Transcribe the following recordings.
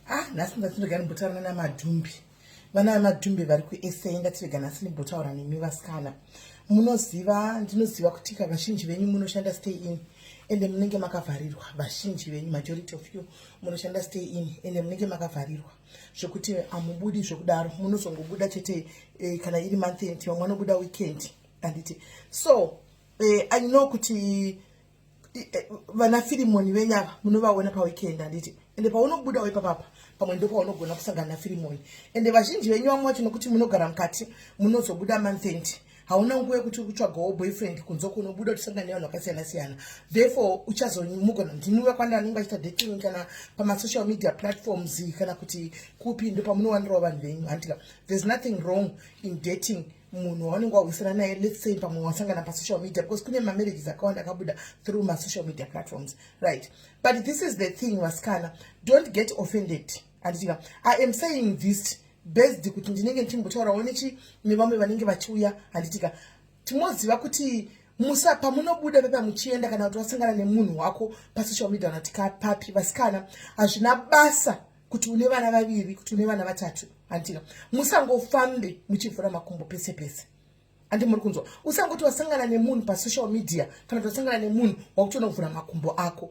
Ah, nhasi ndati ndega ndimbotaura nana Madhumbi. Vana vaMadhumbi vari kuSA ndati rega nhasi ndimbotaura nemi vasikana. Munoziva, ndinoziva kuti ka vazhinji venyu munoshanda stay in ende munenge makavharirwa. Vazhinji venyu, majority of you munoshanda stay in ende munenge makavharirwa zvekuti hamubudi zvekudaro, munozongobuda chete kana iri month end, vamwe vanobuda weekend, handiti? So I know kuti vana Firimoni venyu ava munovaona paweekend, handiti? Ende paunobudawo ipapapa pamwe ndo paunogona kusangana naFirimoni. Ende vazhinji venyu vamwe vacho, nokuti munogara mukati, munozobuda month end, hauna nguva yekuti uri kutsvagawo boyfriend kunze kunobuda kuti usangane nevanhu vakasiyana siyana. Therefore uchazomugona ndimi vakwanda vanenge vachiita dating kana pamasocial media platforms kana kuti kupi, ndo pamunowanirawo vanhu venyu, handitika? There's nothing wrong in dating munhu waunenge wawisana naye, let's say pamwe wasangana pasocial media, because kune mamarriages akawanda akabuda through masocial media platforms, right? But this is the thing, vasikana, don't get offended, handitika? I am saying this based kuti ndinenge ndichimbotaurawo nechi nevamwe vanenge vachiuya, handitika? Timoziva kuti musa pamunobuda pepa muchienda kana kuti wasangana nemunhu wako pasocial media kana kuti papi, vasikana, hazvina basa kuti une vana vaviri, kuti une vana vatatu, handitika? Musangofambe muchivhura makumbo pese pese, handi muri kunzwa? Usangoti wasangana nemunhu pasocial media kana kuti wasangana nemunhu wakutonovhura makumbo ako,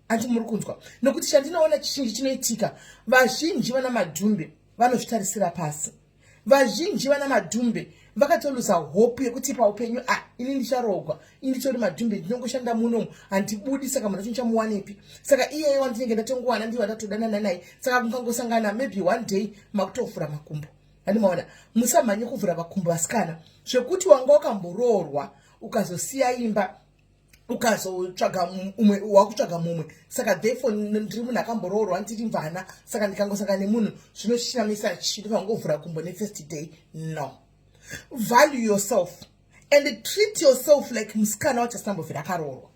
handi muri kunzwa? Nokuti chandinoona chizhinji chinoitika, vazhinji vana Madhumbe vanozvitarisira pasi. Vazhinji vana Madhumbe vakatoluza hope yekuti paupenyu, a ah, ini ndicharogwa, ini nditori Madhumbe, ndinongoshanda munomu, handibudi, saka munhu acho ndichamuwanepi? Saka iyeye wandinenge ndatongowana ndiwo ndatodanana naye. Saka mukangosangana maybe one day, makutovhura makumbo, handimaona? Musamhanye kuvhura makumbo, vasikana, zvekuti wanga wakamboroorwa ukazosiya imba, ukazotsvaga umwe, wakutsvaga mumwe. Saka therefore ndiri munhu akamboroorwa, ndiri mvana, saka ndikangosangana nemunhu zvinoshamisa chi, ndovangovhura kumbo nefirst day? No. Value yourself and treat yourself like musikana wacho asina mbovhira akaroorwa,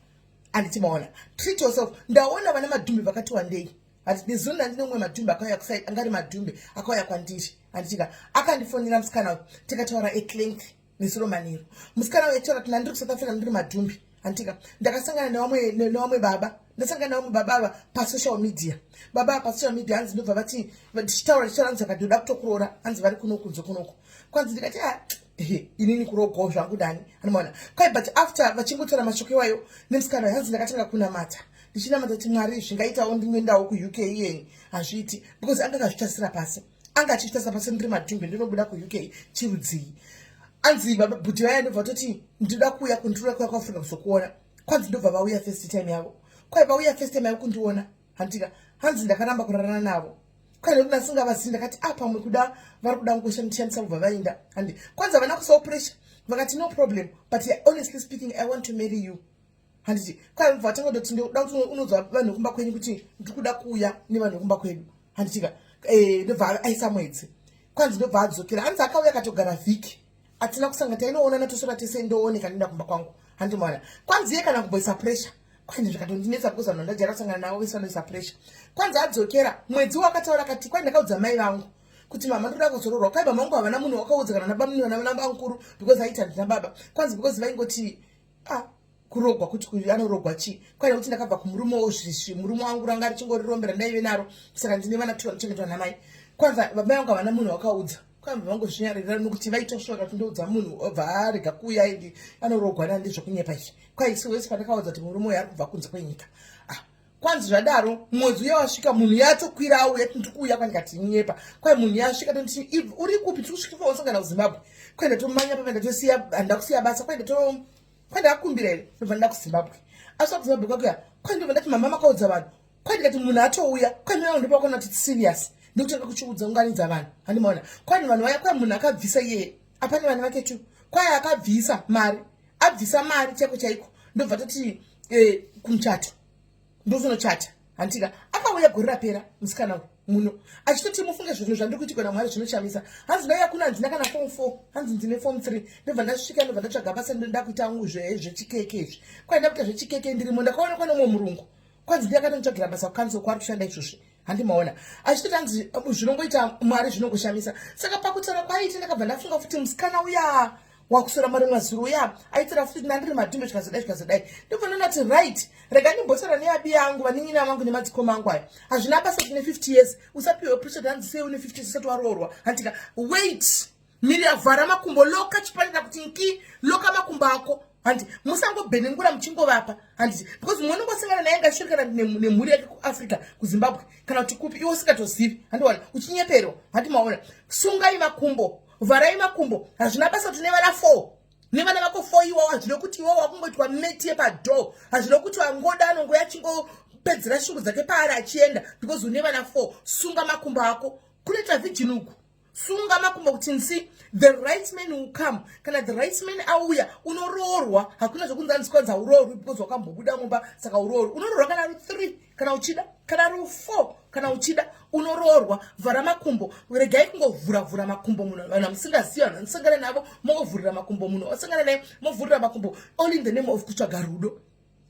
handiti maona? Treat yourself. Ndaona vana Madhumbi vakati wandei, handiti? Nezuro ndandine umwe Madhumbi akauya kusai, angari Madhumbi akauya kwandiri, handitika? Akandifonera musikana uyu, tikataura at length nezuro manheru. Musikana uyu achitaura kuti ndandiri kuSouth Africa, ndiri Madhumbi, handitika? Ndakasangana nevamwe baba, ndasangana nevamwe baba ava pasocial media, baba ava pasocial media. Hanzi ndobva vati tichitaura tichitaura, hanzi vakati kutokuroora, hanzi vari kuno kunze kunoko. Kwanzi ndikati, a ah, inini kurogwawo zvangu dani, anomaona kwai. But after vachingotaura mashoko iwayo nemusikana uyu, hanzi ndakatanga kunamata, ndichinamata kuti Mwari zvingaitawo ndingoendawo kuUK iyeni. Hazviiti, because anga akazvitasira pasi, anga achizvitasira pasi, ndiri Madhumbi, ndinobuda kuUK chirudzii? Anzi bhuti vaya ndobva toti ndinoda kuuya, kundinoda kuuya kuAfrica kuzokuona. Kwanzi ndobva vauya first time yavo, kwai vauya first time yavo kundiona, handika? Hanzi ndakaramba kurarana navo, kwai nekuti ndasingavazii. Ndakati a ah, pamwe kuda vari kuda ngoshandishandisa, kubva vainda, handi? Kwanzi havana kusawo pressure, vakati, "No problem, but honestly speaking, I want to marry you," handiti? Kwai bva vatanga kutoti ndoda kuti unonzwa vanhu vekumba kwenyu kuti ndiri kuda kuuya nevanhu vekumba kwedu, handitika? Ndobva aisa mwedzi. Kwanzi ndobva adzokera. Hanzi akauya akatogara vhiki, atina kusanga, tainoonana tosora tese, ndooneka ndinda kumba kwangu, handimwana. Kwanzi iye kana kumboisa pressure. Kwanzi zvikatondinetsa because vanhu vandajara kusangana navo vese vanoisa pressure. Kwanzi adzokera mwedzi wakataura akati, kwai ndakaudza mai vangu kuti mama, ndoda kuzororwa. Kwai mama vangu havana munhu wakaudza kana nabamuni vana vamukuru, because aiti handina baba. Kwanzi because vaingoti, ah, kurogwa kuti anorogwa chii? Kwaida kuti ndakabva kumurume wozvisvi, murume wangu ranga richingorirombera ndaive naro, saka ndine vana two vanochengetwa namai. Kwanza baba vangu havana munhu wakaudza. Kwanza vangozvinyarira nokuti vaitosvora kuti ndoudza munhu obva arega kuuya, indi anorogwa nandi, zvokunyepa izvi. Kwaisi wese pandakaudza kuti murume uyu ari kubva kunze kwenyika. Ah, kwanzi zvadaro, mwedzi uya wasvika, munhu yatokwira auya, tiri kuuya. Kwandikati nyepa. Kwai munhu yasvika, tonditi, "Uri kupi? Tiri kusvika wasangana kuZimbabwe." Kwai ndatomanya papa, ndatosiya, handida kusiya basa. Kwai ndato kwai ndakakumbira here, ndobva ndida kuZimbabwe. Asvika kuZimbabwe kwakuya, kwai ndobva ndati, "Mama, makaudza vanhu?" Kwai ndikati, "Munhu atouya." Kwai mai vangu ndopakaona kuti serious, ndokutanga kuchiudza, unganidza vanhu, handimaona? Kwai vanhu vaya, kwai munhu akabvisa iyeye, apane vanhu vake tu. Kwai akabvisa mari, abvisa mari chaiko chaiko, ndobva toti kumuchato, ndozonochata, handitika? Akauya gore rapera musikana uyu muno achitoti, mufunge zvinhu zvandiri kuitikwa naMwari zvinoshamisa. Hanzi ndauya kuno handina kana form 4, hanzi ndine form 3. Ndobva ndasvika, ndobva ndatsvaga basa, ndoda kuita angu zvechikeke izvi. Kwai ndakuita zvechikeke ndirimo, ndakaonekwa nomumwe murungu. Kwanzi ndiye akatonditsvagira basa kucouncil kwaari kushanda izvozvi, handimaona? Achitoti hanzi zvinongoita Mwari zvinongoshamisa. Saka pakutaura kwaaiti ndakabva ndafunga futi musikana uya. Wakusora marimwe zuro uya aitira futi nandiri madhumbe, zvikazodai zvikazodai. Ndobva ndati, right, rega ndimbotaura neabi yangu, vanin'ina vangu nemadzikoma angu aya. Hazvina basa kuti ne50 years usapiwe pressure, hanzi sei une 50 years usati waroorwa. Handika, wait, miri yavhara makumbo, loka chipanira kuti nki, loka makumbo ako. Handi musangobhenengura muchingovapa, handiti? Because mumwe unongosangana naye ngashiri kana nemhuri yake kuAfrica, kuZimbabwe kana kuti kupi, iwe usingatozivi, handiwana uchinyeperwa. Handi maona? Sungai makumbo, vharai makumbo. Hazvina basa kuti nevana 4, nevana vako 4 iwawo. Hazvino kuti iwawo wakungoitwa meti yepadhoo. Hazvino kuti wangoda anongoya achingopedzera shungu dzake paari achienda because une vana 4. Sunga makumbo ako. Kunoita virgin uku. Sunga makumbo kuti nsi. The right man will come. Kana the right man auya, unoroorwa. Hakuna zvokunzi anzi uroorwi because wakambobuda mumba, saka uroorwi. Unoroorwa kana ari 3 kana uchida, kana ari 4 kana uchida, unoroorwa. Vhara makumbo. Regai kungovhura-vhura makumbo munhu, vanhu vamusingazivi, vanhu vamusangana navo, mongovhurira makumbo munhu wasangana naye, movhurira makumbo, all in the name of kutsvaga rudo.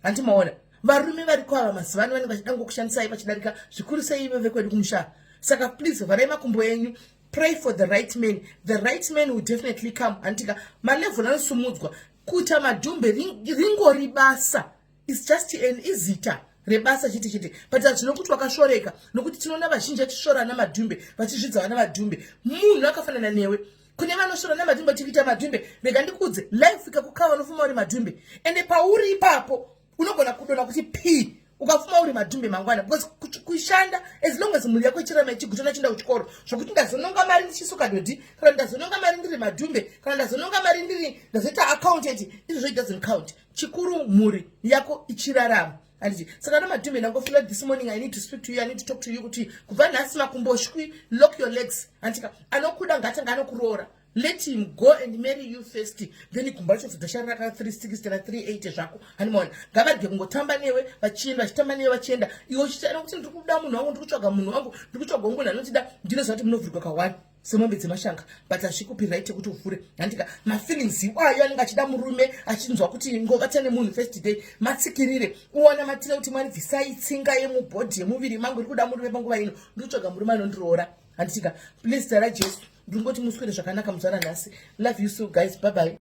Handi maona varume variko ava mazuva ano vanenge vachida ngokushandisai vachidarika, zvikuru sei ive vekwedu kumusha. Saka please, vharai makumbo enyu. Pray for the right man. The right man will definitely come. Handitika malevel anosumudzwa. Kuita madhumbe ringori basa, is just an izita rebasa chete chete, but hazvino kuti wakashoreka, nokuti tinoona vazhinji vachisvora namadhumbe, vachizvidza vana madhumbe. Munhu akafanana newe. Kune vanosvora namadhumbe achikuita madhumbe, rega ndikudze, life ikakukava, unofuma uri madhumbe. Ende pauri ipapo unogona kudona kuti p ukafuma uri madhumbe mangwana, because kushanda, as long as mhuri yako ichirama, ichigutana, chienda kuchikoro, zvokuti ndazononga mari ndichisuka dhodhi, kana ndazononga mari ndiri madhumbe, kana ndazononga mari ndiri ndazoita accountant, izvozvo it doesn't count. Chikuru mhuri yako ichirarama, handiti? Saka namadhumbe, ndangofila this morning I need to speak to you, I need to talk to you kuti kubva nhasi makumbo shwi, lock your legs. Handika anokuda ngatanga anokuroora. Let him go and marry you first, then gumba racho zodhasharira ka 360 na 380 zvako. Handimaona ngavarege kungotamba newe vachienda, vachitamba newe vachienda, iwe uchiti nokuti ndiri kuda munhu wangu, ndiri kutsvaga munhu wangu, ndiri kutsvaga wangu munhu anotida. Ndinoziva kuti munovhurika kawani semombe dzemashanga, but hazvikupi right yekuti uvhure. Handika mafeelings iwayo anenge achida murume, achinzwa kuti ngovata nemunhu first day, matsikirire uwana matire kuti Mwari, bvisai tsinga yemubhodhi yemuviri mangu, iri kuda murume panguva ino, ndiri kutsvaga murume anondiroora. Handitika, please, tara Jesu, ndiri ngoti muswere zvakanaka muzuva ranhasi. Love you so, guys. Bye bye.